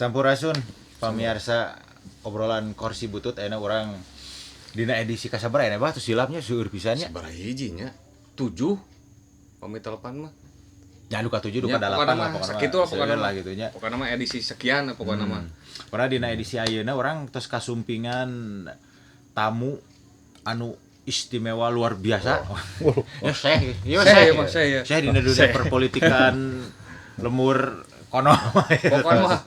Sampurasun pamirsa obrolan kursi butut ayeuna urang dina edisi kasabaraha ayeuna bah tos silapnya seueur pisan nya. Sabaraha hiji nya? 7 pami telepon mah. Nya duka 7 duka 8 lah pokona. Sakitu lah pokona lah gitu nya. Pokona mah edisi sekian pokona mah. Pokona dina edisi ayeuna urang tos kasumpingan tamu anu istimewa luar biasa. Oh. Ya seh, ieu seh. Seh dina dunia perpolitikan lemur kono pokoknya mah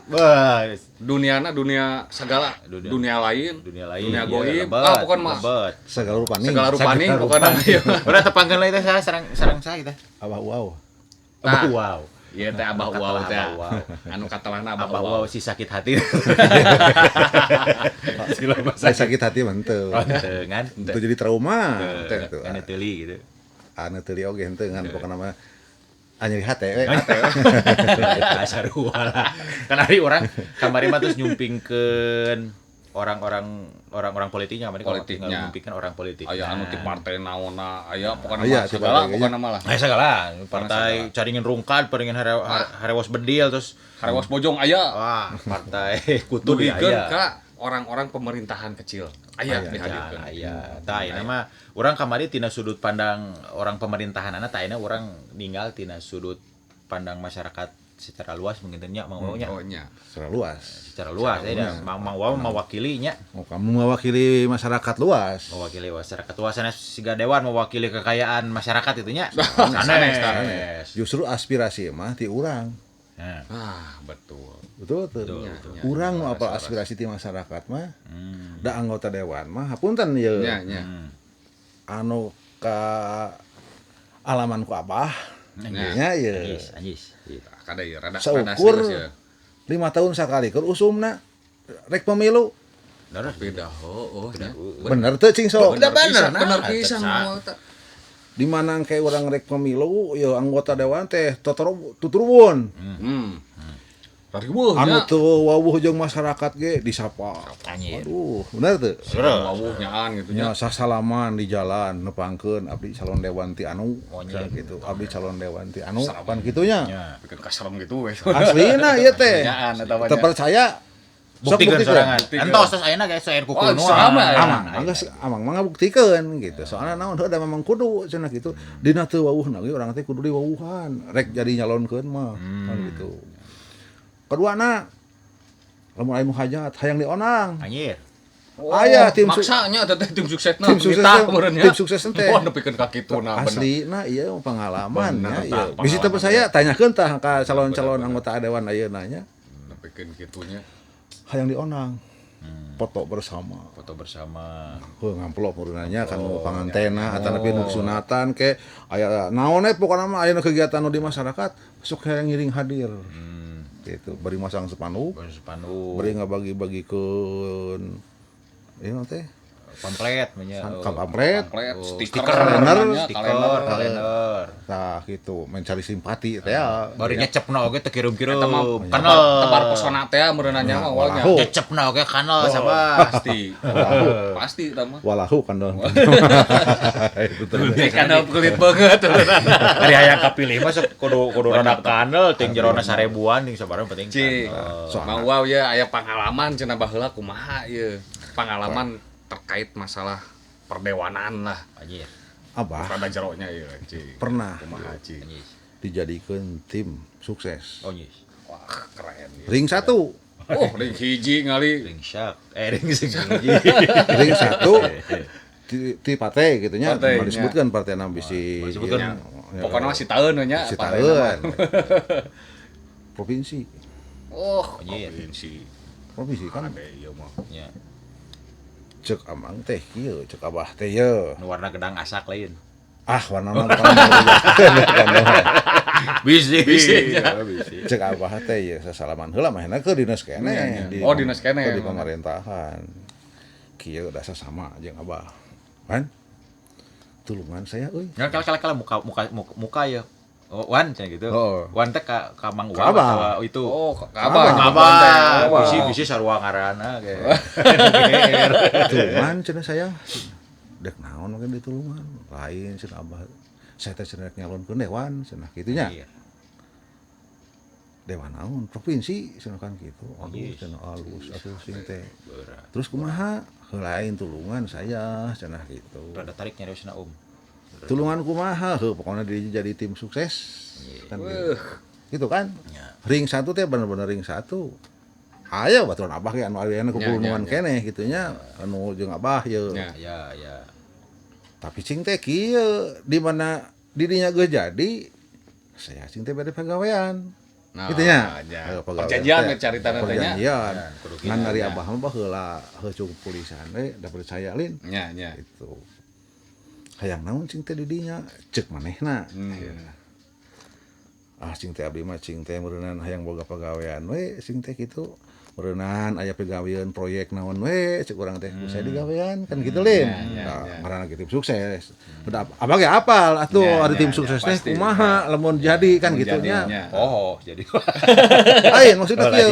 duniana dunia segala dunia lain dunia goib ah pokoknya mah segala rupaning pokoknya udah tepangkeun lah itu saya sarang saya kita Abah Wow. Abah Wow ieu teh Abah Wow teh anu katelahna Abah Wow si sakit hati. Saya sakit hati mah henteu ngan teu jadi trauma teu anu teuli gitu anu teuli oge henteu ngan pokokna mah nyeri hate we. Sarua lah. Kan hari orang kamari mah terus nyumpingkeun orang-orang politiknya kamari politiknya nyumpingkeun orang politik. Aya anu ti partai naonna, aya pokona mah segala pokona mah lah. Aya segala, partai caringin rungkad, paringin harewas bedil terus harewas bojong aya. Wah, partai kutu aya. Ka orang-orang pemerintahan kecil aya dihadirkeun. Aya. Tah ayeuna mah urang kamari tina sudut pandang orang pemerintahanana tah ayeuna urang ninggal tina sudut pandang masyarakat secara luas mungkin nya Mang Wau nya. Oh nya. Secara luas. Secara luas aya Mang Wau mewakili nya. Oh, kamu mewakili masyarakat luas. Mewakili masyarakat luas sanes siga dewan mewakili kekayaan masyarakat itu nya. Sanes. Justru aspirasi mah ti urang. Nah. Ah, betul. Betul. Urang nu apal aspirasi ti masyarakat mah. Da anggota dewan mah hapunten ieu. Nya. Anu ka alaman ku Abah. Nya ieu. Anjis. Kada ieu rada saukur 5 tahun sakali keur usumna rek pemilu. Beda heueuh nya. Bener teu cing sok. Bener pisan. Di mana kayak orang rek pemilu ya anggota dewan teh tuturwun. Anu teu wawuh jeung masyarakat ge disapa. Aduh, bener teu? Wawuh nyaan gitu nya. Sasalaman di jalan nepangkeun abdi calon dewan ti anu gitu. Abdi calon dewan ti anu pan kitu nya. Bikin kaserem gitu we. Aslina ieu teh. Teu percaya buktikeun sorangan. Entos tos ayeuna ge saeur kukul nu. Amang geus amang mah ngabuktikeun gitu. Soalna naon heuh da memang kudu cenah kitu. Dina teu wawuhna ge urang teh kudu diwawuhan. Rek jadi nyalonkeun mah kan gitu. Keduana lamun aya nu hajat hayang dionang. Anjir. Aya tim maksanya teh tim suksesna kita meureun nya. Tim sukses teh. Wah nepikeun ka kituna bener. Aslina ieu pengalaman nya ieu. Bisi teu percaya tanyakeun tah ka calon-calon anggota dewan ayeuna nya. Nepikeun kitunya. Hayang dionang. Foto bersama. Heuh ngamplop meureunanya kan pangantena atanapi nu sunatan ke aya naon we pokona mah aya kegiatan nu di masyarakat sok hayang ngiring hadir. Gitu, bari masang spanduk, bari ngabagi-bagikeun ieu teh pamflet nya. Pamflet, stiker, kalender. Tah gitu, mencari simpati teh. Bari nyecepna oge teu kirim-kirim. Kanal tebar pesona teh meureunna nya mah awalnya. Nyecepna oge kanal sabah. Pasti. Pasti eta mah. Walahu kandel. Itu teh. Kandel kulit banget. Ari hayang kapilih mah sok kudu rada kanel ting jerona 1000-an ting sabaraha penting. Mang Wow ya aya pengalaman cenah baheula kumaha ieu. Pengalaman terkait masalah perdewanan lah. Anjir. Abah. Rada jeronya ieu, cing. Pernah kumaha cing. Dijadikeun tim sukses. Oh, yes. Wah, keren. Ya. Ring 1. Oh, ring 1 ngali. Ring syak. Ring 1. Ring 1 ti partai gitu nya. Mau disebutkan partai na bisi. Disebutkan. Pokoknya masih taeun nya. Masih taeun. Provinsi. Oh, provinsi. Provinsi kan. Ada ieu mah. Nya. Cek amang teh kieu, cek abah teh ye. Nu warna gedang asak lain. Ah, warna mah. Bisi. Bisi, Ya, bisi. Cek abah teh ya sasalaman heula mah keur dinas keneh. Iya, iya. Oh, dinas keneh. Di pemerintahan. Kieu da sasama jeung abah. Kan? Tulungan saya euy. Nggak kala muka muka muka, muka ya. Oh, Wan cenah gitu. Oh. Wan teh ka Mang Ka Uwa Abah. atawa itu. Oh, ka Abah. Abah. Abah. Abah. Bisi bisi sarua ngaranna ge. Tulungan cenah saya. Dek naon mungkin ditulungan. Lain cenah abah. Saya teh cenah nyalonkeun dewan cenah kitu nya. Iya. Dewan naon provinsi cenah kan kitu. Aduh Yes. cenah alus atuh sing teh. Berat. Terus kumaha? Lain tulungan saya cenah gitu. Rada tarik nyariosna Om. Tulungan kumaha? Heuh pokoknya dia jadi tim sukses. Kan gitu. Weuh. Gitu kan? Ya. Ring satu teh bener-bener ring satu. Ayo baturan abah ge anu ayeuna kupulungan Ya, ya, ya. keneh kitu nya anu jeung abah ye. Ya. Ya, ya. Tapi cing teh kieu di mana didinya geus jadi saya cing teh bade pagawean. Nah, Gitu nya. ya. Ayo, pagawean Perjanjian teh. caritana teh nya. Perjanjian. Ya, kudu kitu Ngan dari nya. abah mah baheula heuh cukup pulisan we da percaya lin. Nya, nya. Gitu. Hayang naon cing teh didinya ceuk manehna. Ah cing teh abdi mah cing teh meureunan hayang boga pagawean we cing teh kitu. Meureunan aya pagawean proyek naon we ceuk urang teh ku saya digawean kan gitu lin. Ya, ya, Nah, ya. ngaranna ge tim sukses. Udah abah ge apal atuh Ya, ari ya, tim ya, sukses teh pasti. kumaha lamun jadi kan Mun gitu nya. jadinya. Oh, jadi Lain maksudnya kieu.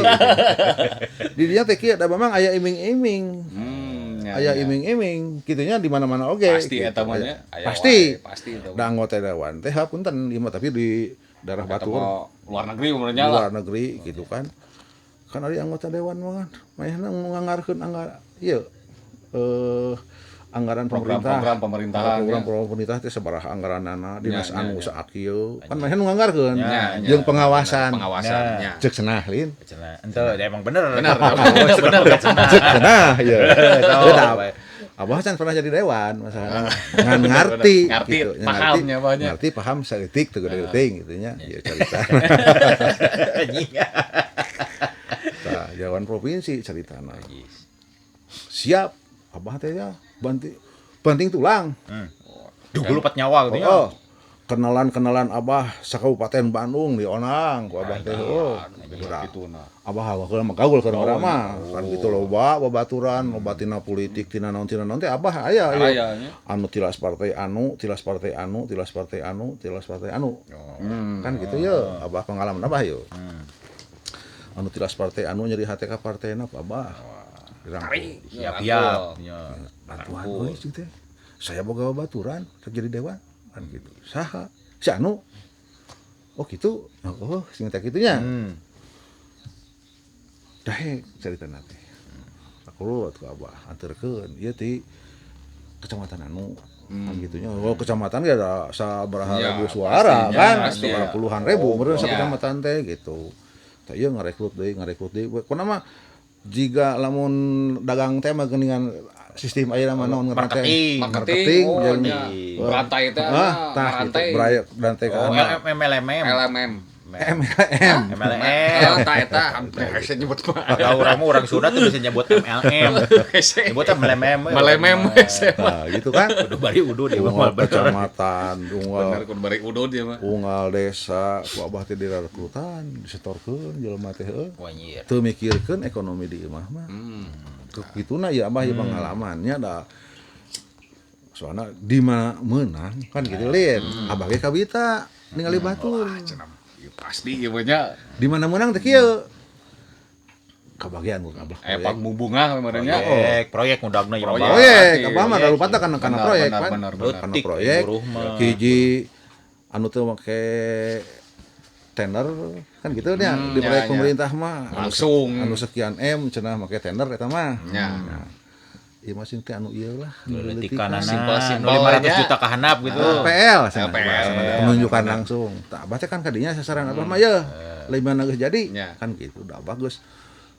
Di dinya teh kieu da memang aya iming-iming. Ya, Aya ya. iming-iming kitunya di mana-mana oge. Pasti gitu. eta mah nya. Aya Pasti. wae, pasti eta mah. Da anggota dewan teh hapunten ieu mah tapi di daerah Atau batur luar negeri umurnya lah. luar negeri gitu kan. Kan ari anggota dewan mah kan mayana nganggarkeun anggar ieu anggaran pemerintah. Program-program pemerintahan, Program ya. pemerintah teh sabaraha anggaranana dinas Ya, ya, anu ya. saakieu. Kan mayana nganggarkeun. Ya, ya. Jeung pengawasan. Pengawasannya. Cek cenah lin. Cenah. Ente emang bener. Bener, bener, bener. Cek cenah ya. Tahu, Beda. baik. Abah can pernah jadi dewan masalahna. Ngan ngarti Ngarti, gitu. Nya paham nya abahnya. Ngarti paham saeutik teu gede teuing gitu nya. Ieu carita. Anjing. Tah, dewan provinsi caritana. Siap. Abah teh ya banting tulang. Duh, gue lupat nyawa gitu ya. Oh, kenalan-kenalan abah sakabupaten Bandung dionang ku abah teh. Oh, Gitu nah. Abah baheula mah gaul keur urang mah. Kan gitu loba babaturan, loba tina politik, tina naon teh abah aya ieu. Aya nya. Anu tilas partai anu, tilas partai anu, tilas partai anu, tilas partai anu. Kan gitu ya, abah pengalaman abah yo. Anu tilas partai anu nyeri hate ka partena abah. Dirangkul. Siap-siap. Ya. Bantuan euy cing teh. Saya boga babaturan rek jadi dewan kan gitu. Saha? Si anu. Oh gitu. Oh, sing teh kitu nya. Daek caritana teh. Sakurut ku abah anterkeun ieu ti kecamatan anu. Kan gitunya. Oh, kecamatan ge ada sabaraha Ya, ribu suara pastinya, kan, pasti. sabaraha puluhan ribu Oh, meureun ya. sakecamatan teh gitu. Tah ieu ngarekrut deui. Kunaon mah jiga lamun dagang teh mah geuningan sistem ayeuna mah naon ngaranna teh? Marketing. Marketing, oh, jeung nya. Berantai teh, Ah, tah gitu. berantai. Berantai ka Oh, anak. MLMM. LMM. MLM. MLM. Eta eta hampir hese nyebut mah. Tahu orang mah orang Sunda tuh bisa nyebut MLM. Hese. Nyebutnya MLMM. MLMM hese. Nah, gitu kan. Udah bari udah dia Unggal mah bener. kecamatan, unggal Bener kudu bari udud dia mah. unggal desa, ku abah teh direkrutan, disetorkeun jelema teh heuh. Wah, anjir. Teu mikirkeun ekonomi di imah mah. Kituna ya abah ya pengalamannya da soalna di mana meunang kan gitu lin. Abah ge kabita ningali batur. Cenah, ieu pasti ieu mah nya. Di mana meunang teh kieu. Kabagian ku abah. Pang mubungah meureun nya. Proyek, proyek ngudagna ieu mah. Proyek. Proyek, Pasti, abah mah da proyek. lupata kana kana Benar, proyek benar, kan. benar, benar. Kana Leutik, proyek. buruh mah. Hiji anu teu make tender kan gitu nya di ya, proyek ya. pemerintah mah anu Langsung. anu sekian M cenah make tender eta mah. Nya. Nah, ieu mah sing teh anu ieu lah anu Leutikanana Simpel-simpel 500 nya. juta kahanap gitu. PL cenah LPL. bahasana teh, penunjukan langsung. Tah abah teh kan kadinya sasaran abah mah ye. Lima geus jadi Ya. kan gitu udah bagus.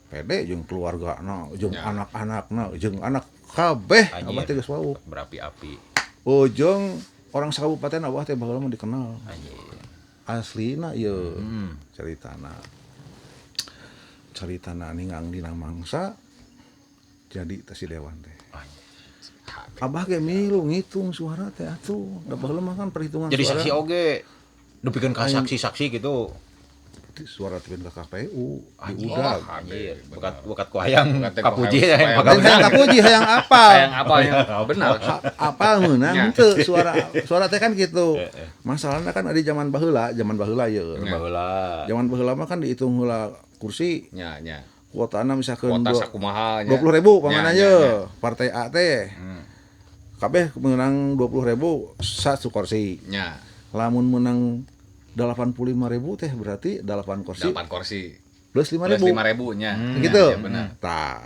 Pede jeung keluargana, jeung anak-anakna, jeung anak kabeh Anjir. abah teh geus wau. Berapi-api. Oh, jeung orang sakabupaten abah teh baheula mah dikenal. Anjir. Aslina ieu caritana. Caritana ninggang dina mangsa jadi teh si dewan teh. Abah ge milu ngitung suara teh atuh. Da baheula mah kan perhitungan Jadi suara. saksi oge. Dupikeun ka saksi-saksi gitu. Suara tepin ke KPU di udag. Anjir, bekat ku hayang kapuji hayang kapuji hayang apa? Hayang apa ya? Benar. Apa meunang teu suara teh kan gitu. Masalahnya kan di zaman baheula ieu. Baheula. Zaman baheula mah kan dihitung heula kursi. Nya nya. Kuotana misalkan kuota sakumaha 20.000 pamana ye. Partai A teh. Kabeh meunang 20.000 satu kursi. Nya. Lamun meunang 85.000 teh berarti 8 kursi. 8 kursi. Plus 5.000. Plus 5.000 nya. Gitu. Ya, benar. Tah.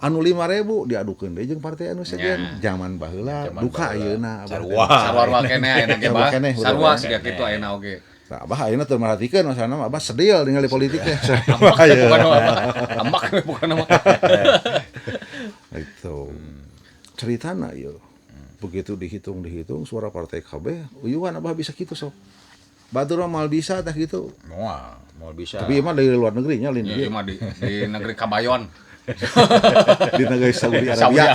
Anu 5.000 diadukeun deui jeung partai anu sejen. Zaman baheula duka ayeuna. Sarua. Sarua keneh ayeuna ge bah. Sarua siga kitu ayeuna oge. Tah abah ayeuna teu merhatikeun masalahna abah sedil ningali politik teh. Ambak bukan apa. Ambak bukan apa. Itu. Ceritana ieu. Begitu dihitung-dihitung suara partai KB, uyuhan abah bisa kitu sok. Batur mah mal bisa tah gitu. Moal bisa. Tapi emang dari luar negeri nya lain ieu. Mah di negeri Kabayon. Di negeri Saudi Arabia.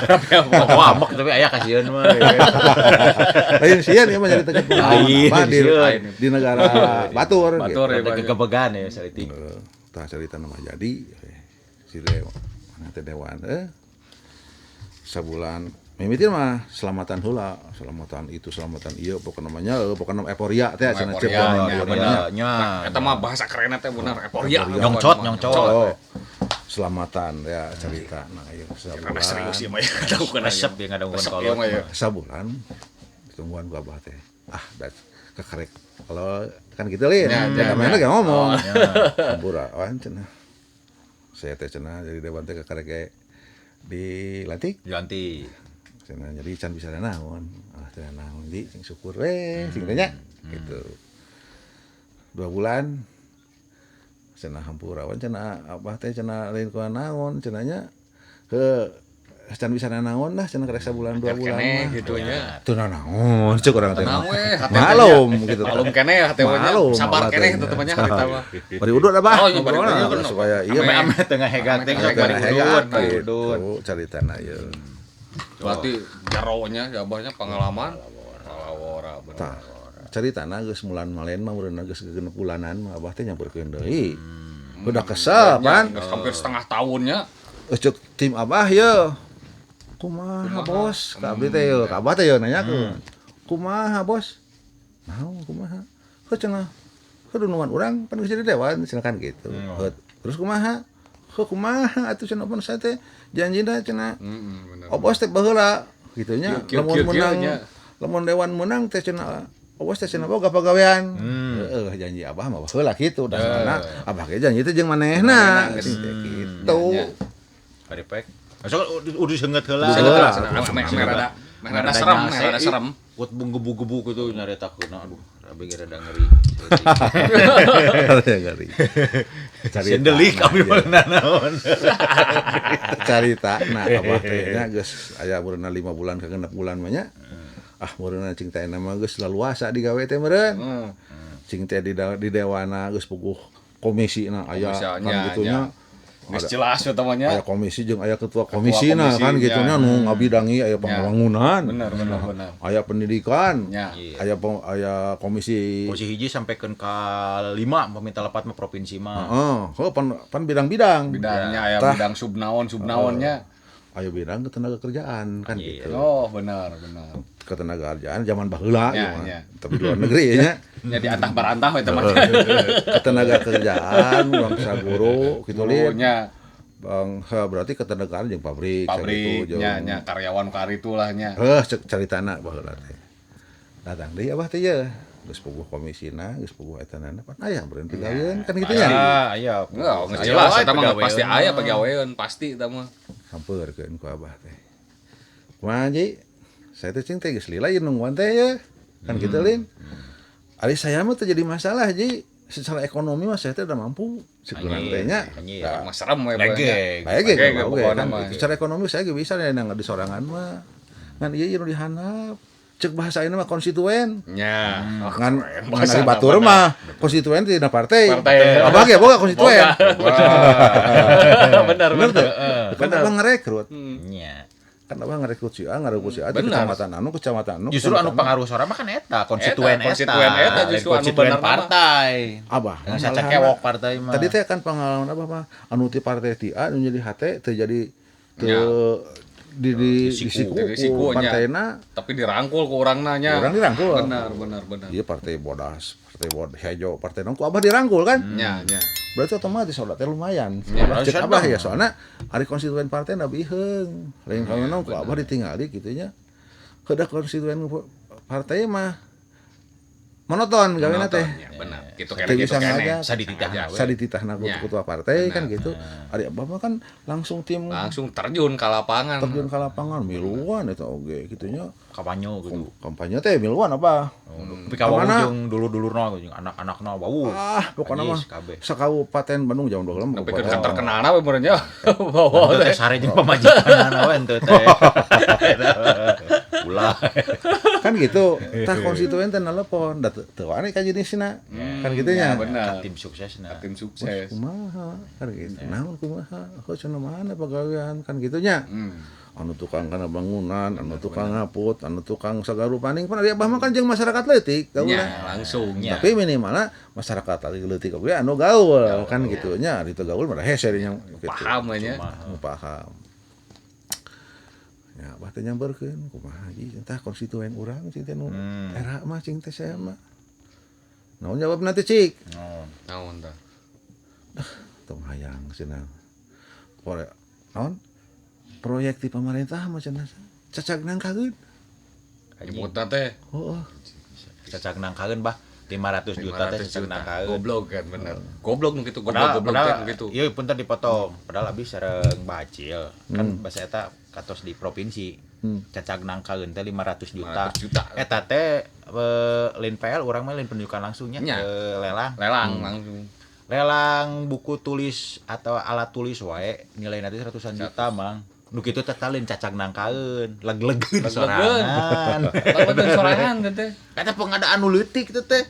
Wah, ambek tapi aya kasieun mah. Lain sieun ieu mah jadi teget pengalaman di negara batur. Batur gitu. Kegebegan ya saliti. Tah carita mah jadi si dewan teh dewan sabulan mimitin mah selamatan heula, selamatan itu, selamatan ieu pokona mah nya, pokona euforia teh cenah cek nya. Eta mah bahasa kerenna teh bener euforia. Nyongcot. Oh, selamatan ya cerita. Nah, ieu sabulan. Serius ieu mah ya. Resep ya ngadangkeun kolot. Sabulan ditungguan ku abah teh. Ah, kekerek. Kalau kan gitu lin. Ya mana ge ngomong. Hampura wan cenah. Saya teh cenah jadi dewan teh kekerek ge dilantik. Dilantik. Cenah jadi can bisa naon. Ah teu naon di sing syukur we sing teh nya gitu. 2 bulan cenah hampura wan cenah abah teh cenah lain ku naon cenah nya heuh can bisa naon lah cenah karek sabulan 2 bulan mah gitu nya. Teu naon ceuk urang teh. Malum gitu. Malum keneh hate nya. Sabar keneh kitu teh nya harita mah. Bari udud abah. Supaya ieu ame tengah hegat teh sok bari udud. Caritana ieu. Berarti jaronya jabahnya pengalaman kalawora bener. Caritana geus mulan malen mah meureunna geus 6 bulanan mah abah teh nyamperkeun deui. Udah kesel pan. Geus hampir setengah tahunnya. Ceuk tim abah ye. Kumaha bos? Ka abdi teh ye, ka abah teh ye nanyakeun. Kumaha bos? Naon kumaha? Heuh cenah. Heuh dunungan urang pan geus jadi dewan cenah kan gitu. Terus kumaha? Heuh kumaha atuh cenah pan saya teh janjina cenah. Bener. Obos teh baheula kitu nya lamun menang lamun dewan menang teh cenah obos teh cenah boga pagawean. Heeh janji abah mah baheula kitu dasarna abah ge janji teh jeung manehna kitu. Arepek. Sok udah seungeut heula. Meh rada serem. Kuat gebu-gebu kitu nyaritakeun aduh abi ge rada ngeri. Ngeri. Sendelik abi mah naon. Carita nah abah teh nya geus aya meureunna 5 bulan ka 6 bulan mah nya. Ah meureunna cing teh mah geus laluasa digawe teh meureun. Cing teh di dewana geus puguh komisina aya kan kitu nya. Geus jelas utamanya. Aya komisi jeung aya ketua komisina kan kitu nya nu ngabidangi aya pembangunan. Bener. Aya pendidikan. Aya aya komisi. Komisi hiji sampaikan ka 5 peminta lepat mah provinsi mah. Heeh, pan bidang-bidang. Bidangnya aya bidang subnaon-subnaonnya. Aya bidang ketenagakerjaan kan gitu. Oh, benar. Ketenagakerjaan zaman baheula ya. Tapi di luar negeri nya. Nya di antah barantah eta mah. Ketenagakerjaan bangsa guru kitu lin. Bang berarti ketenagaan jeung pabrik sakitu jeung nya karyawan karitulah nya. Heuh cek caritana baheula teh. Datang deui abah teh ye. Geus puguh komisina, geus puguh etanana pan aya berhenti gawean kan kitu nya. Aya. Geus jelas eta mah pasti aya pagawean pasti eta mah. Sampeurkeun ku abah teh. Kumaha ji? Saya teh cing teh geus lila ieu nungguan teh ye. Kan kitu lin. Ari saya mah teu jadi masalah ji. Secara ekonomi mah saya teh udah mampu. Sekurang teh nya. Mah serem we. Lege. Secara ekonomi saya ge bisa nang di sorangan mah. Ngan ieu nu dihandap. Cek bahasa ini mah konstituen. Nya. Ngan ari batur mah konstituen tina partai. Abah ge boga konstituen. Benar. Kan abah ngerekrut. Nya. Kan abah ngarekrut si A, ngarekrut si A di kecamatan anu, kecamatan anu. Justru anu pengaruh sora mah kan eta, konstituen eta. Justru anu bener partai. Abah, sacakewok partai mah. Tadi teh kan pengalaman abah mah anu ti partai ti A nu jadi hate teu jadi teu di siku partaina tapi dirangkul ku urangna nya. Urang dirangkul. Benar. Ieu partai bodas, partai hejo, partai naon ku abah dirangkul kan? Nya. Berarti otomatis soda teh lumayan. Ya, cek abah ya soalna ari konstituen partai na biheung. Lain kalau ku abah ditinggali kitu nya. Heudah konstituen partai mah monoton gawena teh. Ya, benar. Kitu kene kitu kene. Sadititahna ku ketua partai kan gitu. Ari abah mah kan langsung tim langsung terjun ka lapangan. Terjun ka lapangan miluan eta oge kitu nya. Kampanye gitu. Kampanye teh miluan apa? Tapi ka jeung dulur-dulurna jeung anak-anakna wau. Ah, pokona mah sakabupaten Bandung jaman baheula mah. Tapi kan terkenalna we meureun nya. Bawa teh sare jeung pamajikanna we henteu teh. Ulah. Kan gitu. Tah konstituen teh nelepon, da teu wani ka jenisna. Kan kitu nya. Bener. Tim suksesna. Tim sukses. Kumaha kan gitu. Naon kumaha? Heuh cenah mana pagawean kan kitu nya. Anu tukang kana bangunan, anu tukang ngaput, anu tukang sagarupaning pan ari abah mah kan jeung masyarakat leutik gaul langsung. Tapi minimalna masyarakat leutik oge anu gaul kan kitu nya, ari teu gaul mah hese nya gitu. Paham nya. Paham. Ya abah teh nyamberkeun kumaha ieu tah konstituen urang cing teh nu era mah cing teh saya mah. Naon jawabna teh cik? Naon tah? Tong hayang cenah. Naon? Proyek di pemerintah mah cenah cacag nangkageun. Nyebutna teh. Heeh. Cacag nangkageun bah 500 juta teh cacag nangkageun. Goblok kan bener. Goblok nu kitu, goblok teh nu kitu. Ieu punten dipotong. Padahal abis sareng bacil kan basa eta katos di provinsi. Cacag nangkageun teh 500 juta. Eta teh lain PL urang mah lain penunjukan langsungnya lelang. Lelang langsung. Lelang buku tulis atau alat tulis wae nilai nanti ratusan juta mang. Nu kitu teh lain cacag nangkaeun, leg-legeun sorangan. Leg-legeun sorangan teh. Eta pengadaan nu leutik teh teh.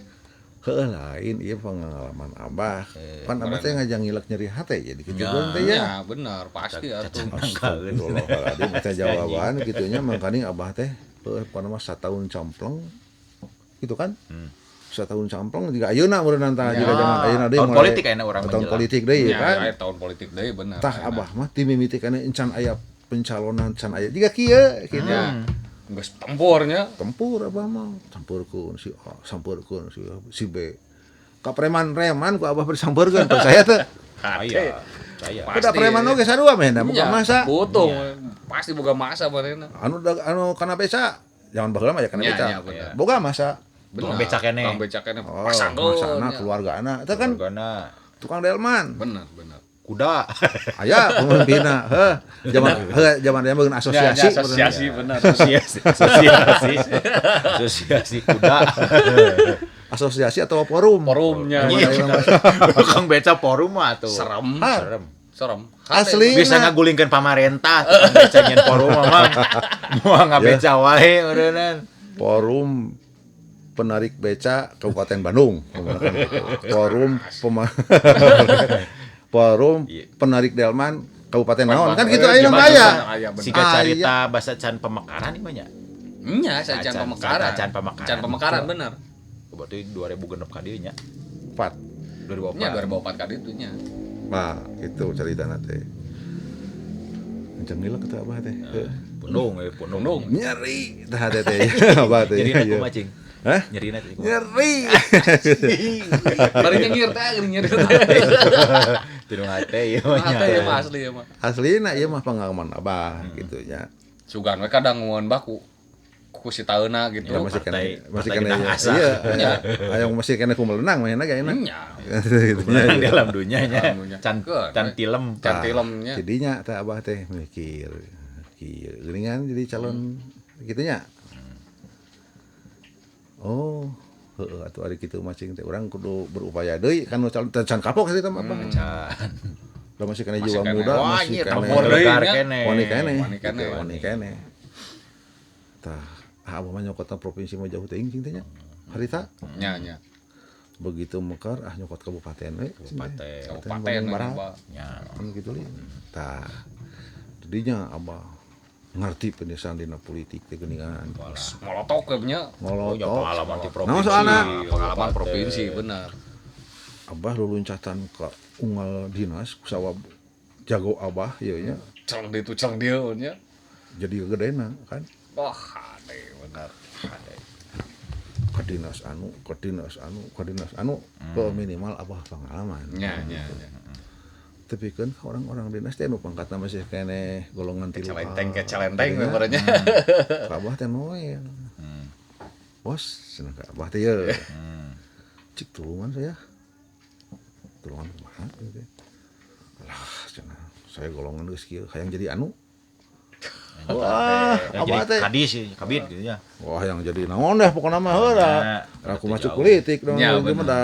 Heuh lain ieu pengalaman abah. Pan abah teh ngajang ngilek nyeri hate jadi kitu teh ya. Ya bener pasti atuh. Astagfirullahaladzim teh jawaban kitu nya mangkaning abah teh heuh pokona mah satahun campleng gitu kan. Setahun campleng juga ayeuna meureun tah juga zaman ayeuna deui tahun politik ayeuna urang tahun politik deui kan ya, tahun politik deui bener tah abah mah ti mimiti kana encan aya pencalonan can aya jiga kieu kitu geus tempurnya tempur abah mah sampeurkeun si A sampeurkeun si B ka preman-preman ku abah disampeurkeun percaya teu aya percaya kuda preman oge sarua meh da boga masa butuh pasti boga masa manehna anu kana beca zaman baheula mah ya kana beca boga masa tukang becak kene. Tukang becak kene. Pasangkeun. Masana keluargana. Eta kan keluargana. Tukang delman. Bener, bener. Kuda. Aya pemimpinna. Heuh. Zaman heuh zaman dia bangun asosiasi. Ya, asosiasi bener. Asosiasi. Asosiasi kuda. Asosiasi atau forum? Forumnya. Tukang beca forum mah tuh. Serem. Serem. Serem. Asli. Bisa ngagulingkeun pamarentah tukang beca nyen forum mah. Moal ngabeca wae meureunnan. Forum penarik beca Kabupaten Bandung. Forum Forum penarik delman Kabupaten naon kan gitu ayeuna mah aya. Siga carita basa can pemekaran ieu mah nya. Nya can pemekaran. Can pemekaran. Can pemekaran bener. Berarti 2006 ka dieu nya. 4. 2004. Nya 2004 ka ditu nya. Nah, itu caritana teh. Encang lila kata abah teh. Pundung we pundung. Nyeri tah teh teh. Abah teh. Nyerina kumaha cing? Hah? Nyerina teh. Nyeri. Bari nyengir teh nyeri teh. Tinu hate ieu mah. Hate ieu mah asli ieu mah. Aslina ieu mah pengalaman abah gitu nya. Sugan we kadang ngueun bah ku si taeuna gitu. Ya, masih kena masih kena iya. Ayo masih kena ku melenang mainna ge enak. Nya. Melenang dalam dunia nya. Can can tilem, can tilemnya. Jadinya teh abah teh mikir kieu geuningan jadi calon kitu nya. Oh, heeh atuh ari kitu mah cing teh urang kudu berupaya deui kan nu calon can kapok sih teh mah abah. Can. Da masih kena jiwa muda, masih kena wani kene. Wani kene. Tah, abah mah nyokotna provinsi mah jauh teuing cing teh nya. Harita? Nya nya. Begitu mekar ah nyokot kabupaten we. Kabupaten Barat. Nya. Kan kitu li. Tah. Jadinya abah Ngerti penyesalan dina politik teh geuningan. Molotok we nya. Molotok. Pengalaman di provinsi. Nah, soalna pengalaman provinsi bener. Abah luluncatan ka unggal dinas kusawab jago abah ieu nya. Celeng ditu celeng dieu nya. Jadi gedena kan. Wah, hade bener. Hade. Ke dinas anu, ke dinas anu, ke dinas anu, ke minimal abah pengalaman. Nya nya nya. Tapi kan orang-orang dinas teh nu pangkatna masih keneh golongan 3. Celenteng ke celenteng we barenya. Ka abah teh noel. Bos, cenah ka abah teh ye. Cik tulungan saya. Tulungan kumaha teh. Lah cenah, saya golongan geus kieu hayang jadi anu. Wah, abah teh kadis kabid gitu nya. Wah, yang jadi naon deh pokona mah heula. Aku masuk politik dong, ieu mah da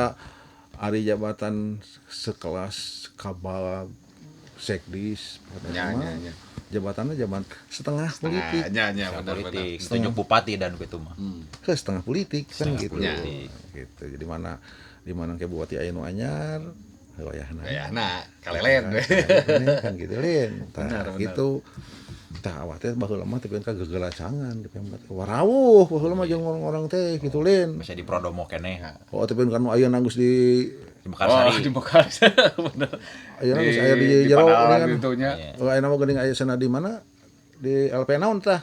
ari jabatan sekelas kabal sekdis nya, nya. Jabatannya jabat setengah politik. Nya, nya, benar, politik. Tunjuk bupati dan gitu mah. Setengah politik kan setengah gitu. Politik. Gitu. Jadi mana di mana ke bupati aya nu anyar, wayahna. Wayahna kalelen. Kan gitu lin. Tah gitu. Tah awak teh baheula mah teh ka gegelacangan di pembat. Warawuh baheula mah jeung orang-orang teh kitu lin. Masih di Prodomo keneh. Oh, tapi kan nu ayeuna geus di Mekarsari. Oh, di Mekarsari. Bener. Ayeuna geus aya di jero kan. Oh, ayeuna mah geuning aya cenah di mana? Di LP naon tah?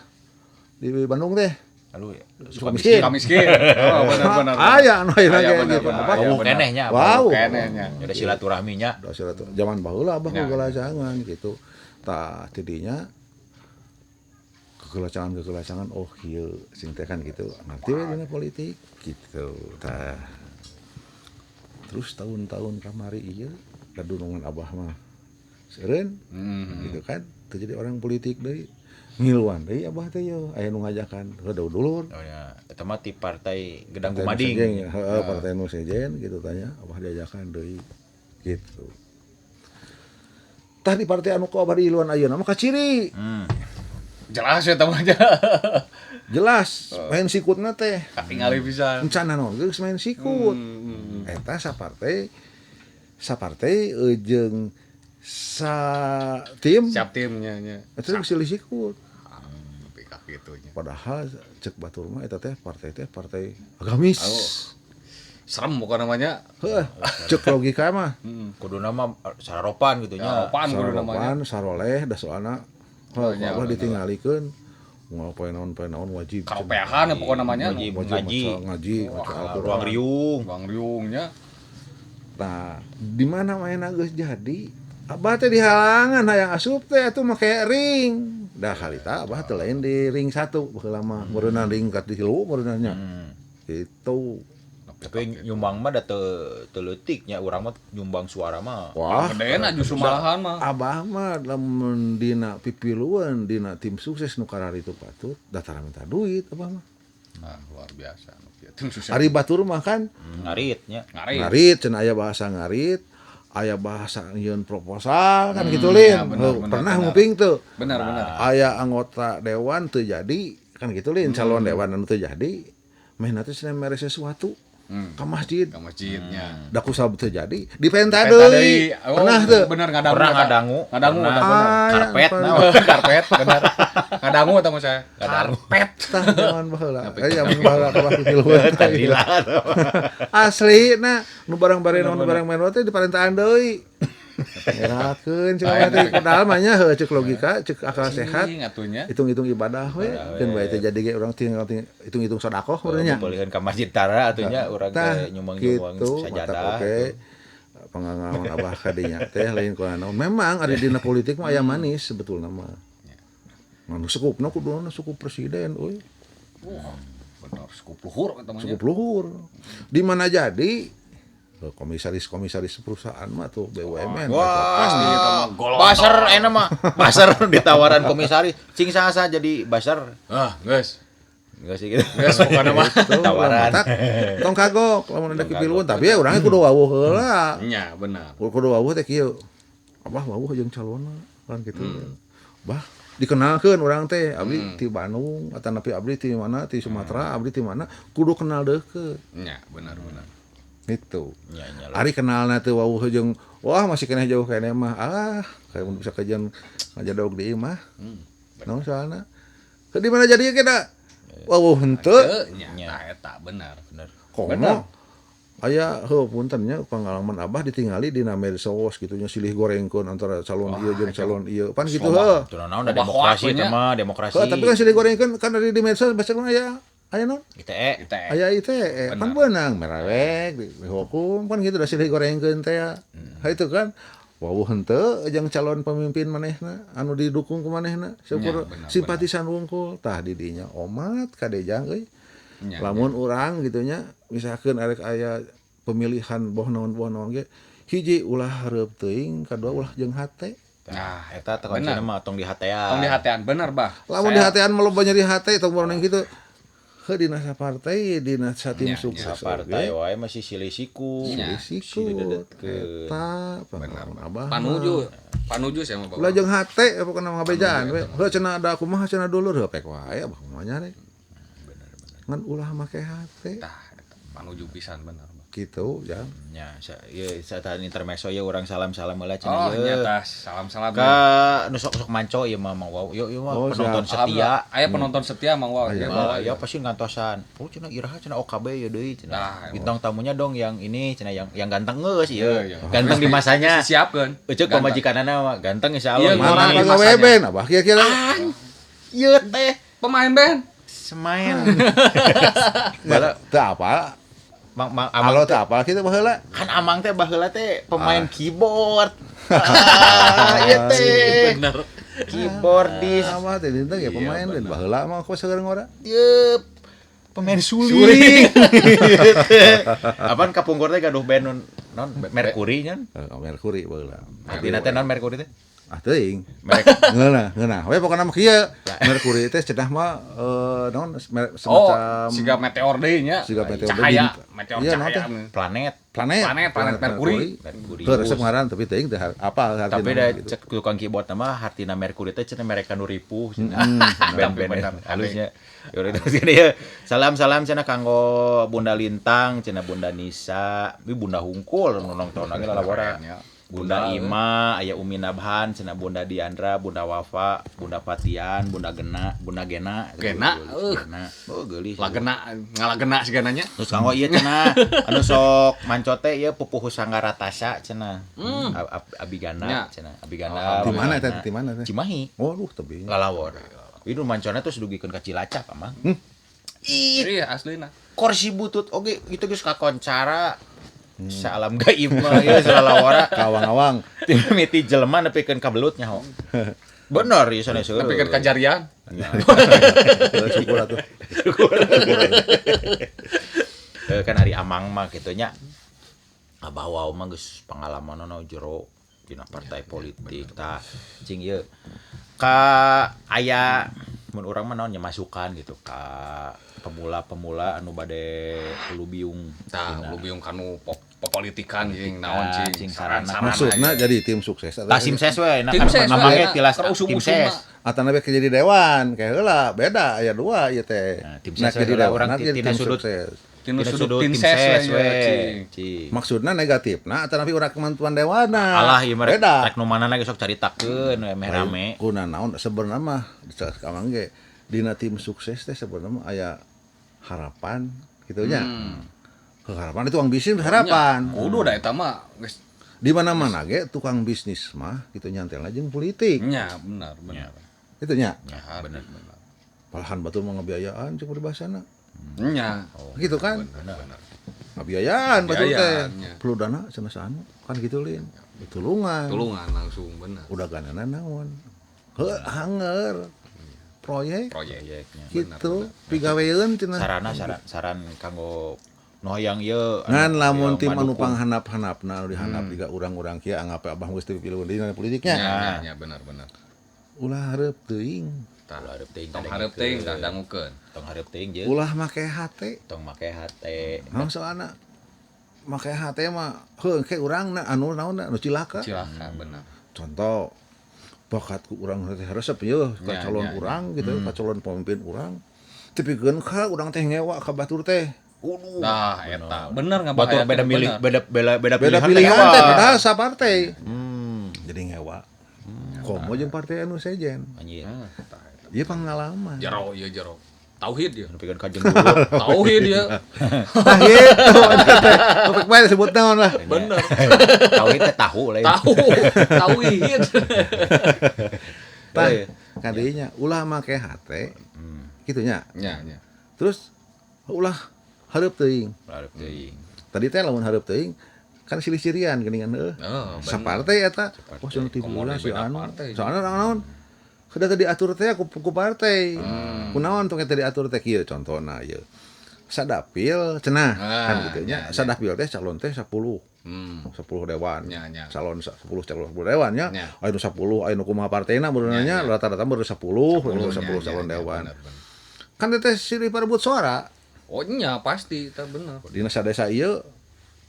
Di Bandung teh. Lalu Sukamiskin. Sukamiskin. Oh, benar-benar. Aya anu ayeuna ge gitu. Wawuh keneh nya. Wawuh keneh nya. Ada silaturahminya. Da silaturahmi. Zaman baheula abah gegelacangan gitu. Tah tidinya kegelacangan oh kieu sing teh kan gitu. Ngerti we dina politik gitu. Tah. Terus tahun-tahun kamari ieu kadunungan abah mah seureun gitu kan. Teu jadi orang politik deui. Ngiluan deui abah teh yeuh aya nu ngajakan heuh dulur. Oh ya, eta mah ti partai Gedang Gumading. Heeh, partai nu sejen gitu tanya abah diajakan deui gitu. Tah di partai anu ku abah diiluan ayeuna mah kaciri. Jelas ya mah. Jelas, main sikutna teh. Katingali pisan. Encana naon geus main sikut. Eta sapartai jeung sa tim. Siap timnya nya. Eta geus silih sikut. Nepi ka kitu nya. Padahal cek batur mah eta teh partai agamis. Oh. Serem bukan namanya. Heuh, cek logika mah. Kuduna mah sararopan gitu nya. Sararopan kudu namanya. Sararopan, saroleh da soalna heuh abah ditinggalikeun. Moal poe naon wajib. Karopeahan pokokna namanya. Wajib ngaji, maca Al-Qur'an. Ruang riungnya. Nah, di mana main geus jadi abah teh dihalangan hayang asup teh atuh make ring. Dah harita abah teh lain di ring 1 baheula mah meureunna ring ka 3 meureunna nya. Gitu. Tapi nyumbang mah da teu leutik nya urang mah nyumbang suara mah. Wah, gedeena justru malahan mah. Abah mah lamun dina pipiluan dina tim sukses nu kararitu patut datara minta duit abah mah. Nah, luar biasa. Tim sukses. Ari batur mah kan ngarit nya. Ngarit cenah aya bahasa ngarit, aya bahasa nyieun proposal kan gitu lin. Ya, bener, pernah nguping tuh. Benar, benar. Aya anggota dewan teu jadi kan gitu lin, calon dewan anu teu jadi meh teh cenah mere sesuatu. Ke masjid. Ke masjidnya. Da ku sabab teu jadi dipenta deui. Oh, pernah teu? Bener ngadangu. Pernah ngadangu. Ngadangu bener. Karpet naon. Karpet bener. Ngadangu eta mah saya. Karpet. Tah zaman baheula. Zaman baheula ka waktu piluan. Asli na nu barang bare naon barang main teh diparentaan deui. Ngerakeun cenah teh padahal mah nya heuh cek logika, cek akal sehat. Hitung-hitung ibadah we, keun bae teh jadi ge urang tinggal hitung-hitung sedekah meureun nya. Peuliheun ka masjid tara atuh nya urang teh nyumbang-nyumbang sajadah. Oke. Pengalaman abah kadinya teh lain ku naon. Memang ari dina politik mah aya manis sebetulna mah. Manu sekupna kuduna suku presiden euy. Wah, bener suku luhur eta mah. Suku luhur. Di mana jadi komisaris-komisaris perusahaan mah tuh BUMN. Wah, pasti eta mah golongan. Basar enak mah. Basar ditawaran komisaris. Cing sasa jadi basar. Ah, geus. Enggak sih gitu. Geus pokona mah tawaran. Tong kagok lamun ada kipiluan tapi ya urangnya kudu wawuh heula. Nya, benar. Kudu wawuh teh kieu. Abah wawuh jeung calonna kan gitu. Bah, dikenalkeun urang teh abdi ti Bandung atanapi abdi ti mana ti Sumatera, abdi ti mana kudu kenal deukeut. Nya, benar benar. Itu. Ari kenalna teu wawuh jeung wah masih keneh jauh keneh mah. Ah, kayak mun bisa kajian ngajadog di imah. Naon soalna? Di mana jadi kita? Wah, henteu. Nya eta bener. Bener. Komo aya heuh punten nya pengalaman abah ditingali dina medsos kitu nya silih gorengkeun antara calon ieu jeung calon ieu. Pan kitu heuh. Teu naon da demokrasi teh mah, demokrasi. Heuh, tapi kan silih gorengkeun kan dari di medsos baca aya aya naon? ITE. Aya ITE. Pan beunang merewek dihukum pan kitu da silih gorengkeun teh. Ha itu kan wawuh henteu jeung calon pemimpin manehna anu didukung ku manehna syukur simpatisan wungkul tah di dinya omat kadejang euy. Lamun urang gitu nya misalkeun arek aya pemilihan boh naon ge hiji ulah hareup teuing kadua ulah jeung hate. Nah eta teh kuncina mah tong di hatean. Tong di hatean bener bah. Lamun di hatean mah loba nyeri hate tong borong kitu. Heuh dina sapartai dina satim sukses partai wae masih silih siku. Silih siku. Eta pengalaman abah. Panuju saya mah. Ulah jeung hate pokona mah ngabejaan we. Heuh cenah ada kumaha cenah dulur heuh pek wae abah mah nya. Ngan ulah make hate. Tah eta panuju pisan bener. Gitu ya. Nya ieu saat intermezzo ieu urang salam-salam heula cenah ieu. Oh nya tah salam-salam. Ka nu sok-sok manco ieu mah Mang Waw. Ieu mah penonton setia. Aya penonton setia Mang Waw. Aya pasti ngantosan. Oh cenah iraha cenah OKB ieu deui cenah. Bintang tamunya dong yang ini cenah yang ganteng geus ieu. Ganteng di masanya. Siapkeun. Euceuk pamajikanana mah ganteng insyaallah. Mana pagawe band abah kira-kira. Ieu teh pemain band. Semain. Bala teu apa? Mang amang teu apa kitu baheula? Kan amang teh baheula teh pemain keyboard. Ieu teh. Bener. Keyboardis. Amang teh dinten ge pemain lain baheula mah kok seueur ngora. Ieu pemain suling. Apaan kapungkur teh gaduh band non Mercury nya? Mercury baheula. Artina teh non Mercury teh? Ah teuing. Ngeunah. We pokona mah kieu. Mercury teh cenah mah naon semacam siga meteor deui nya. Siga meteor cahaya, meteor cahaya. Planet. Planet Mercury. Heuh resep ngaran tapi teuing teh apa hartina. Tapi da cek tukang keyboard mah hartina Mercury teh cenah mereka nu ripuh cenah. Band-band halusnya. Ya. Salam-salam cenah kanggo Bunda Lintang, cenah Bunda Nisa, ieu Bunda Hungkul nu nonton lagi lalawara. Bunda Ima, Ayah Umi Nabhan, cenah Bunda Diandra, Bunda Wafa, Bunda Patian, Bunda Gena, Bunda Gena. Gena, oh geulis. Lagena, ngalagena sigananya. Terus kanggo ieu cenah, anu sok mancote ieu Pupuhu Sanggaratasa cenah. Abigana cenah, Abigana. Di mana eta? Di mana teh? Cimahi. Oh, duh tebing. Lalawor. Ieu nu mancona terus dugikeun ka Cilacap, Amang. Ih, aslina. Kursi butut oge gitu geus kakoncara. Salam gaib mah ieu salalawara kawang-awang miti jelema nepikeun ka belut nyaho. Bener ieu sanes eueuh. Nepikeun ka jarian. Syukur atuh. Kan ari amang mah kitu nya. Abah Waw mah geus pangalamanna jero dina partai politik tah cing ieu. Ka aya mun urang mah naon nya masukan gitu ka pemula-pemula anu bade lubiung tah lubiung kanu politikan jeung naon cing saran-saran maksudna jadi tim sukses tah tim ses we nah kan mamangnya tilas tim ses atana be jadi dewan kayak heula beda aya dua ieu teh tim ses jadi dewan tina sudut tina sudut tim ses we cing maksudna negatifna atana urang kemantuan dewana alah ieu mah rek nu mana ge sok caritakeun we meh rame kuna naon sebenarna mah kamang ge dina tim sukses teh sebenarnya aya harapan gitu nya. Harapan itu tukang bisnis harapan. Kudu da eta mah geus di mana-mana ge tukang bisnis mah gitu nyantelna jeung politik. Nya benar benar. Itu nya. Benar benar. Malahan batur mah ngabiayaan cek peribahasana. Nya. Gitu kan? Benar. Ngabiayaan batur teh. Perlu dana cenah anu kan gitu lin. Tulungan. Tulungan langsung benar. Udah ganana naon. Heuh hanger. Proyeknya gitu pigaweun cenah saran kanggo nu hayang ieu ngan lamun tim anu panghandap-handapna anu dihandap jiga urang-urang kieu anggap abah geus teu pilu deui politiknya nya bener bener ulah hareup teuing ulah hareup teuing tong hareup teuing tah dangukeun tong hareup teuing jeung ulah make hate tong make hate naon soalna make hate mah heuh ke urang na anu naon anu cilaka cilaka bener contoh bakat ku urang teh resep yeuh ka calon urang gitu ka calon pemimpin urang tepikeun ka urang teh ngewa ka batur teh Nah, eta bener nggak batur beda milih beda pilihan teh beda sapartai. Jadi ngewa. Komo jeung partai anu sejen. Anjir. Ieu pengalaman. Jero ieu jero. Tauhid ya. Nepikeun ka jeung dulur. Tauhid ya. Tah gitu. Topik bae disebut naon lah. Bener. Tauhid teh tahu lain. Tahu. Tauhid. Tah kadinya ulah make hate. Kitu nya. Nya nya. Terus ulah hareup teuing. Hareup teuing. Tadi teh lamun hareup teuing kan silih-sirian geuningan heuh. Oh, sapartai eta. Oh cenah ti bulan si anu. Soalna naon? Sudah tadi diatur teh ku partai. Kunaon tong eta diatur teh kieu contohna ieu. Sadapil cenah kan kitu nya. Sadapil teh calon teh 10. 10 dewan. Nya, nya. Calon 10 calon 10 dewan nya. Aya nu 10, aya nu kumaha partena beureunan nya rata-rata beureun 10, 10 calon dewan. Bener. Kan teh silih parebut suara. Oh nya pasti eta bener. Dina sadesa ieu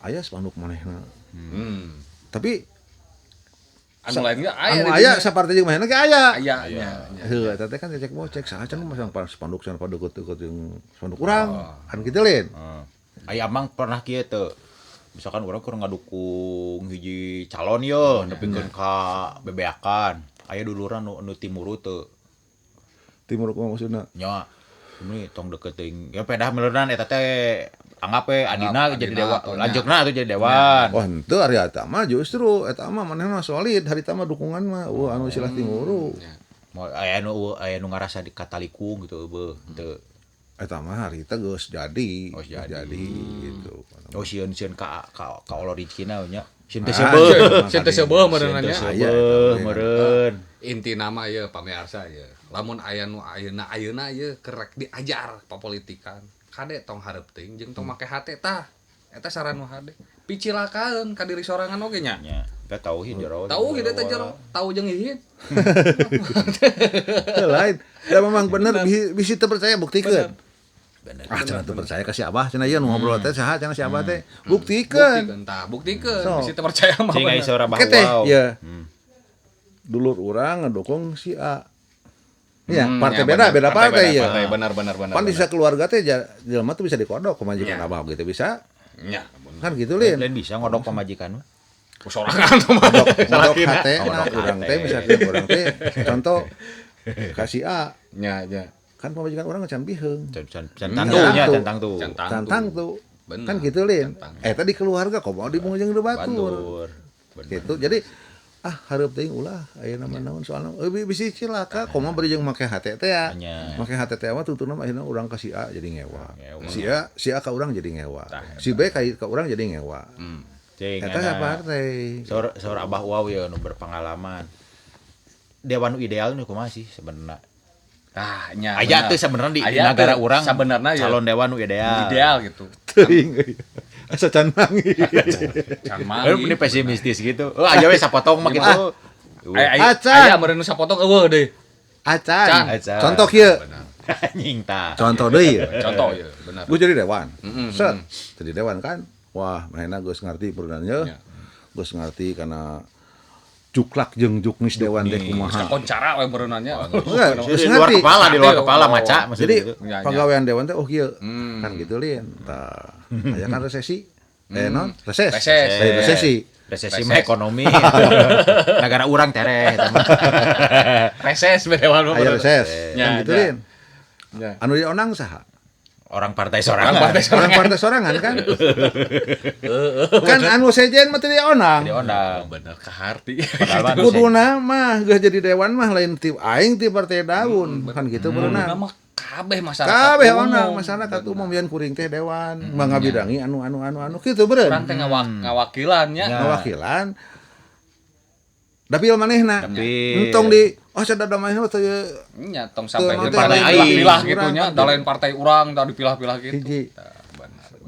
aya spanduk manehna. Tapi anu lain ge aya. Anu aya sapartai jeung manehna ge aya. Aya nya. Heuh eta teh kan cek bocek saha can masang spanduk cenah padeukeut-deukeut jeung spanduk urang. Kan kitu lain. Aya amang pernah kieu teu. Misalkan urang keur ngadukung hiji calon ye nepikeun ka bebeakan. Aya duluran nu timuru teu. Timuru kumaha maksudna? Nya. Ini tong deket teuing. Ya pedah meuleunan eta teh anggap we adina jadi dewan, lanjeukna atuh jadi dewan. Wah, henteu ari eta mah justru eta mah manehna solid, harita mah dukungan mah eueuh anu istilah timuru. Moal aya nu ngarasa dikatalikung gitu eueuh henteu. Eta mah harita geus jadi, jadi gitu. Oh sieun-sieun ka olor rizkina nya. Sieun teh seubeuh, sieun teh seubeuh meureun nya. Seubeuh meureun. Inti nama ieu pamirsa ieu. Lamun aya nu ayeuna ieu kerek diajar papolitikan. Kade tong hareup teuing jeung tong make hate tah. Eta saran nu hade. Picilakaeun ka diri sorangan oge nya. Nya, eta tauhid jero. Tauhid eta jero, tau jeung hihid. Lain. Da memang bener bisi teu percaya buktikeun. Bener. Ah cenah teu percaya ka si Abah cenah ieu nu ngobrol teh saha cenah si Abah teh. Buktikeun. Buktikeun tah, buktikeun bisi teu percaya mah. Cing aya saurang bahwa. Ieu. Dulur urang ngedukung si A. Iya, partai beda, beda partai ya. Benar. Pan bisa keluarga teh jelema tuh bisa dikodok pamajikan abah gitu bisa. Nya, kan gitu lin. Lain bisa ngodok pamajikan mah. Sorangan tuh mah. Ngodok hate nah urang teh misalkan urang teh contoh kasih A. Nya, nya. Kan pamajikan urang can biheung. Can tangtu nya, can tangtu. Can tangtu. Kan gitu lin. Tadi keluarga kok mau dibung jeung batur. Gitu. Jadi hareup teuing ulah ayeuna mah naon soalna bisi cilaka komo bari jeung make hate teh ya. Make hate teh mah tutuna mah akhirna urang ka si A jadi ngewa. Si A ka urang jadi ngewa. Si B ka urang jadi ngewa. Cing eta partai. Saur Abah Waw ya nu berpengalaman. Dewan ideal nu kumaha sih sebenarnya? Tah nya. Aya teh sebenarnya di negara urang sebenarnya calon dewan nu ideal. Ideal gitu. Teuing asa can mangi. Can mangi. Ini pesimistis gitu. Oh, aja we sapotong mah gitu. Aya meureun nu sapotong eueuh deui. Acan. Contoh kieu. Anjing tah. Contoh deui. Contoh ieu, bener. Gua jadi dewan. Set. Jadi dewan kan. Wah, manehna geus ngarti peureunan. Geus ngarti kana juklak jeung juknis dewan teh kumaha. Kakoncara we meureunna. Di luar kepala, di luar kepala maca maksudnya. Jadi pagawean dewan teh oh kieu. Kan gitu lin. Tah, aya kan resesi. Non, reses. Resesi. Resesi mah ekonomi. Negara urang tereh eta mah. Reses dewan mah. Aya reses. Kan gitu lin. Anu dionang saha? Orang partai sorangan. Orang partai sorangan kan. Kan anu sejen mah teu dionang. Dionang. Bener kaharti. Kuduna mah geus jadi dewan mah lain ti aing ti partai daun kan gitu beunang. Mah kabeh masyarakat. Kabeh onang masyarakat umum yen kuring teh dewan mah ngabidangi anu anu anu anu kitu beureun. Urang teh ngawakilan nya. Ngawakilan. Dapil manehna. Entong di oh sadada manehna teh nya tong sampai di partai pilah gitu nya, da lain partai urang da dipilah-pilah gitu. Hiji.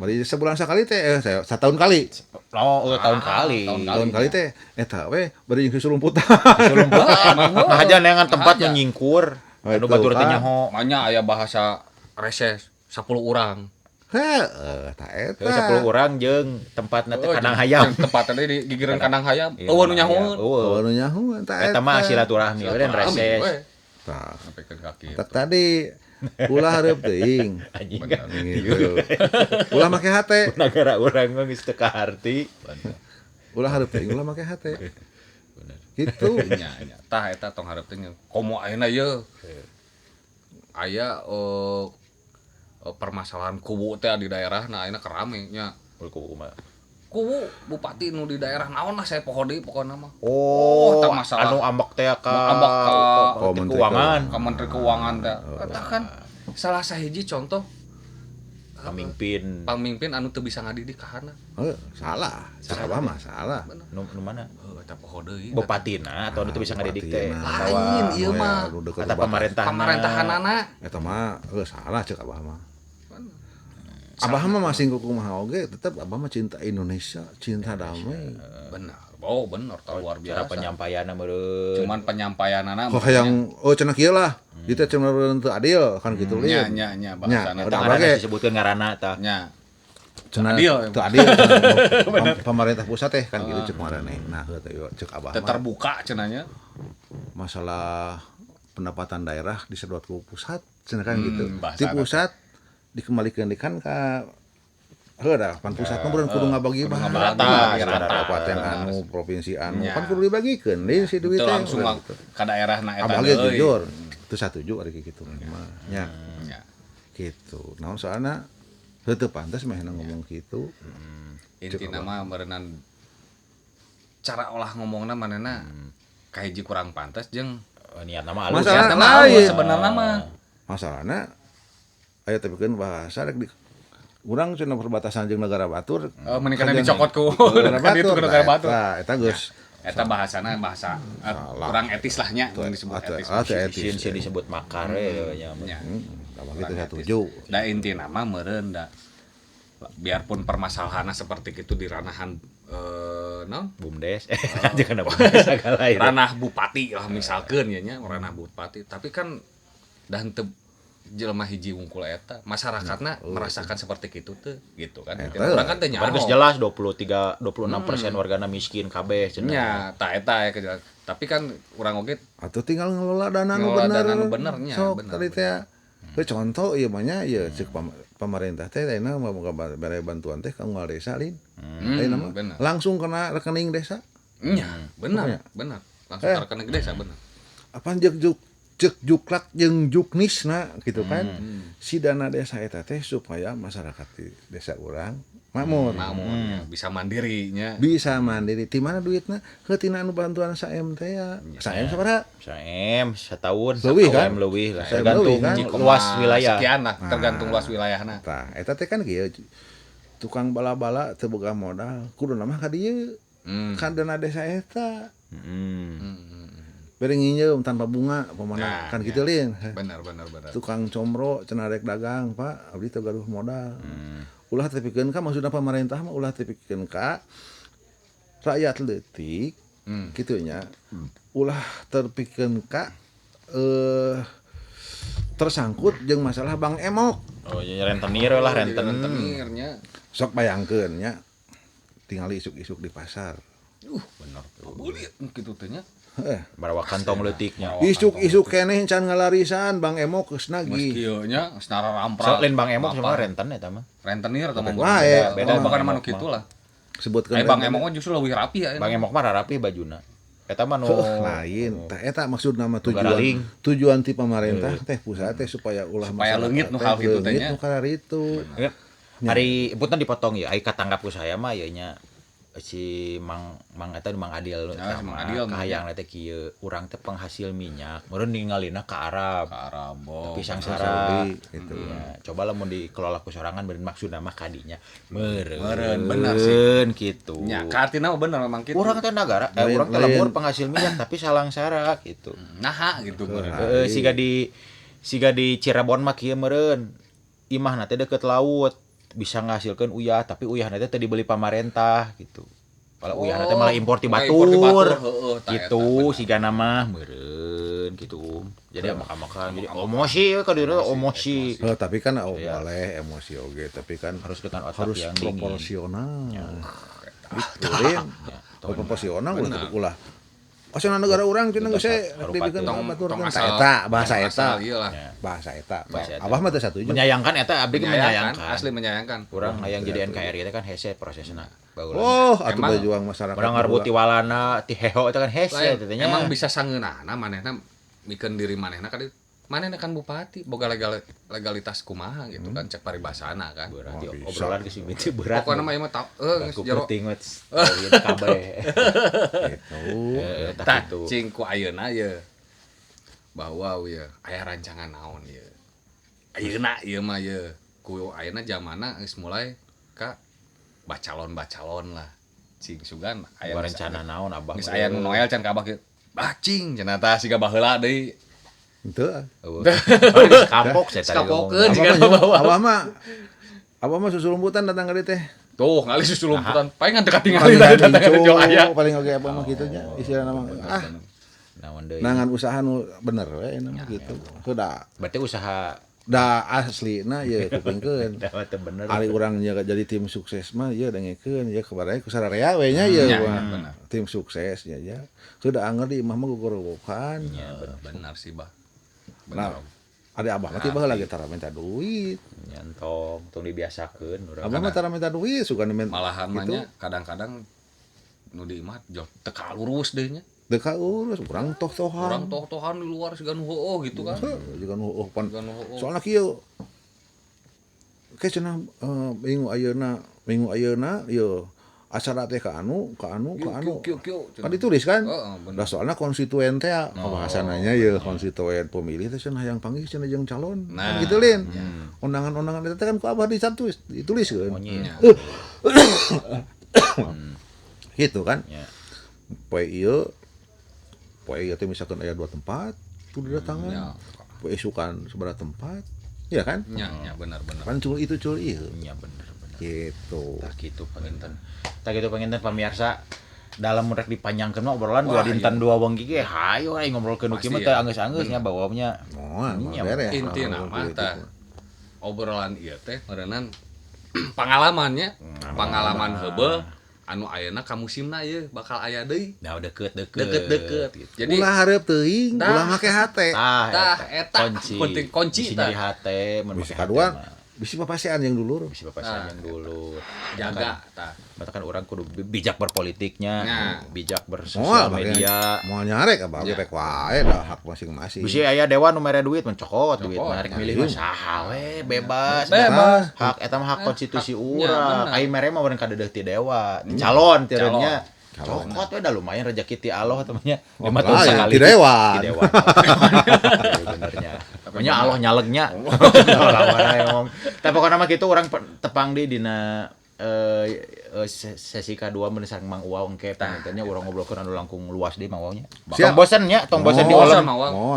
Bari sebulan sekali teh setahun kali. Oh, tahun kali. Tahun kali teh eta we bari jeung susulumputan. Susulumputan. Nah aja neangan tempat nu nyingkur. Anu batur teh nyaho. Manya aya bahasa reses 10 urang. Heeh, tah eta. 10 urang jeung tempatna teh kandang hayam. Tempatna di gigireun kandang hayam. Eueuh nu nyahoeun. Eueuh nu nyahoeun tah eta. Eta mah silaturahmi we dan reses. Tah, sampikeun ka kitu. Tadi ulah hareup teuing. Anjing gitu. Ulah make hate. Negara urang mah geus teu kaharti. Ulah hareup teuing, ulah make hate. Bener. Gitu. Nya nya. Tah eta tong hareup teuing. Komo ayeuna ieu. Aya permasalahan kuwu teh di daerah nah ayeuna kerame nya. Kuwu kumaha? Kuwu bupati nu di daerah naon lah saya poho deui pokona mah. Oh, tah masalah anu ambek teh ka ambek ka keuangan, ka Menteri Keuangan teh. Eta kan salah sahiji contoh pamimpin anu teu bisa ngadidik kahana. Salah. Salah mah salah. Nu mana? Heuh eta poho deui. Bupatina atau anu teu bisa ngadidik teh. Lain ieu mah. Eta pemerintahna. Pamarentahanana. Eta mah heuh salah ceuk abah mah. Abah mah masing kumaha oge tetep abah mah cinta Indonesia, cinta damai. Benar. Oh, benar, luar biasa. Cara penyampaianna meureun. Cuman penyampaianana kok hayang oh cenah kieu lah. Dieu teh cenah teu adil kan kitu lieu. Nya nya bahasana tah ngaranna disebutkeun ngaranna tah. Nya. Cenah teu adil. Pemerintah pusat teh kan kitu ceuk marane. Nah, heuh teh ceuk abah mah. Terbuka cenahnya. Masalah pendapatan daerah disedot ku pusat cenah kan gitu. Di pusat dikembalikan kan ka heuh dah pan pusat mah kudu ngabagi mah rata kabupaten anu provinsi anu kan kudu dibagikeun deui si duit teh langsung ka daerahna eta abah ge jujur teu satuju ari kitu mah nya kitu naon soalna heuh teu pantes meh ngomong kitu intina mah meureunnan cara olah ngomongna manehna kahiji kurang pantes jeung niatna mah alus sebenarna mah masalahna aya tapi kan bahasa rek di urang cenah perbatasan jeung negara batur. Menikahna dicokot ku negara batur. Tah eta geus eta bahasana bahasa kurang etis lah nya disebut etis. Etis sih disebut makar we nya. Abah kitu satuju. Da intina mah meureun da biarpun permasalahanna seperti itu di ranahan naon BUMDes jangan BUMDes sagala ieu. Ranah bupati lah misalkeun ya nya ranah bupati tapi kan da henteu jelema hiji wungkul eta masyarakatna merasakan seperti itu teh gitu kan. Urang kan teh nyaho. Geus jelas 23 26% wargana miskin kabeh cenah. Nya tah eta ya tapi kan urang oge atuh tinggal ngelola dana nu bener. Dana nu bener nya sok tadi teh. Contoh ieu mah nya ieu ceuk pemerintah teh ayeuna mah bere bantuan teh ka unggal desa lin. Ayeuna mah langsung kena rekening desa. Nya, bener, bener. Langsung ke rekening desa bener. Apaan jeung cek juklak jeung juknisna gitu kan. Si dana desa eta teh supaya masyarakat di desa urang makmur. Makmur ya, bisa mandiri nya. Bisa mandiri. Ti mana duitna? Heuh tina anu bantuan saem teh ya. Saem sabaraha? Saem sataun. Leuwih kan? Leuwih lah. Tergantung kan? Luas wilayah. Sekian lah, tergantung luas wilayahna. Tah, eta teh kan kieu tukang bala-bala teu boga modal, kuduna mah ka dieu. Ka dana desa eta. Bere nginjeum tanpa bunga pamana nah, kan kitu lin. Benar. Tukang comro cenah rek dagang, Pak, abdi teu gaduh modal. Ulah tepikeun ka maksudna pamarentah mah ulah tepikeun ka rakyat leutik kitu nya. Ulah terpikeun ka tersangkut jeung masalah Bank Emok. Oh, ya rentenir lah rentenirnya. Sok bayangkeun nya tingali isuk-isuk di pasar. Bener. Bulit kitu teh nya. Barawa kantong leutiknya. Isuk-isuk keneh can ngalarisan Bang Emok geus nagih. Geus kieu nya geus narampra. Sok lain Bang Emok sama renten eta mah. Rentenir eta mah. Beda bahkan mah nu kitu lah. Sebutkeun Bang Emok mah justru leuwih rapi ya. Bang Emok mah rapi bajuna. Eta mah nu lain. Tah eta maksudna mah tujuan ti pamarentah teh pusat teh supaya ulah supaya leungit nu hal kitu teh nya. Nu kararitu. Ari punten dipotong ya, ai katanggap ku saya mah ieu nya si Mang eta Mang Adil Mang Adil kahayang teh kieu urang teh penghasil minyak meureun ningalina ka Arab tapi sangsara gitu ya coba lamun dikelola ku sorangan meureun maksudna mah kadinya meureun bener sih kitu nya ka artina mah bener memang kitu urang teh nagara urang teh lembur penghasil minyak tapi salangsara gitu naha gitu meureun siga di Cirebon mah kieu meureun imahna teh deket laut bisa ngasilkeun uyah tapi uyahna teh teu dibeli pamarentah gitu. Kalau uyahna teh malah impor ti batur. Gitu sigana mah meureun gitu. Jadi makan-makan jadi emosi ka dieu emosi. Heuh tapi kan boleh emosi oge tapi kan harus dengan otak harus yang dingin. Proporsional. Gitu lin. Proporsional ulah. Asana negara urang cenah geus dibikeun ka batur eta bahasa eta. Bahasa eta. Abah mah teu satuju. Menyayangkan eta abdi ge menyayangkan. Asli menyayangkan. Urang hayang jadi NKRI teh kan hese prosesna. Oh, atuh berjuang masyarakat. Urang ngarebut ti walana ti heho eta kan hese teh nya. Emang bisa sangeunahna manehna mikeun diri manehna ka Manehna kan bupati boga legalitas kumaha gitu kan cek paribasana kan. Berat obrolan geus mimiti berat. Pokona mah ieu mah geus jero penting we kabeh. Gitu. Tah cing ku ayeuna ye. Bahwa ye aya rancangan naon ye. Ayeuna ieu mah ye ku ayeuna zamana geus mulai ka bacalon-bacalon lah. Cing sugan aya rencana naon abah. Geus aya nu Noel can ka abah kieu. Bacing cenah tah siga baheula deui. Henteu. Oh, kapok saya tadi. Kapokeun jiga bawa. Abah mah susulumputan datang ka dieu teh. Tuh, ngali susulumputan. Paling teu katingali tadi datang ka dieu aya. Paling oge abah mah kitu nya istilahna mah. Ah. Naon deui. Nangan usaha nu bener we mah kitu. Heuh da. Berarti usaha da aslina ye kupingkeun. Da teu bener. Ari urang jadi tim sukses mah ye dengekeun ye kabaraya ku sararea we nya ye. Tim sukses nya ya. Heuh da anger di imah mah gogorowokan. Ya bener sih, Bah. Nah, ada abah mah tiba lagi tara minta duit. Nya entong, tong dibiasakeun urang. Abah mah tara minta duit, suka minta malahan mah nya kadang-kadang nu di imah jauh teu kalurus deui nya. Teu kaurus, urang toh-tohan. Urang toh-tohan di luar siga nu heueuh gitu kan. Siga nu heueuh pan. Soalna kieu. Ke cenah minggu ayeuna ieu acara teh ka anu. Kan ditulis kan? Lah soalna konstituen teh bahasananya ya konstituen pemilih teh cenah yang panggil cenah jeung calon. Kan gitu lin. Undangan-undangan eta teh kan ku abah ditulis, ditulis kan. Gitu kan? Poe ieu teh misalkan aya 2 tempat, kudu datangan. Poe isukan sabaraha tempat, iya kan? Nya benar-benar. Kan cul itu cul ieu. Nya bener. Gitu. Tah kitu panginten. Tah kitu panginten pamirsa dalam rek dipanjangkeun mah obrolan dua dinten dua wengi ge hayo aing ngobrolkeun nu kieu mah teu anggeus-anggeus nya bawamnya. Moal beres. Intina mah tah obrolan ieu teh meureunan pangalamannya, pangalaman heubeul anu ayeuna ka musimna ieu bakal aya deui. Nah deket-deket. Deket-deket. Jadi ulah hareup teuing, ulah make hate. Tah eta kunci tah. Nyeri hate mun make hate. Bisi papasean yang dulur. Bisi papasean yang dulur. Jaga tah. Matakan orang kudu bijak berpolitiknya, bijak bersosial media. Moal nyarek abah rek wae dah hak masing-masing. Bisi aya dewan nu mere duit mencokot duit rek milih mah saha we bebas. Bebas. Hak eta mah hak konstitusi urang. Ai mere mah urang kadeudeung ti dewa, ti calon tireunya. Cokot we dah lumayan rezeki ti Allah temannya. 5 tahun sekali. Ti dewan. Ti dewan. Benernya. Pokoknya Allah nyalegnya. Lawan ngomong. Tapi pokoknya mah kitu urang tepang di dina sesi kadua mun sareng Mang Uwaw engke pangintennya urang ngobrolkeun anu langkung luas deui Mang Uwaw nya. Tong bosen nya, tong bosen di ulem.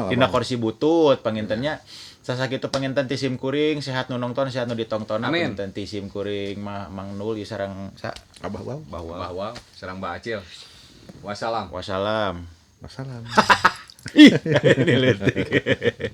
Dina kursi butut pangintennya. Sasakitu panginten ti sim kuring sehat nu nongton sehat nu ditongtona panginten ti sim kuring mah Mang Nul ieu sareng sa Abah Waw. Abah Waw sareng Mbak Acil. Wassalam. Wassalam. Wassalam. Ih, ini letik.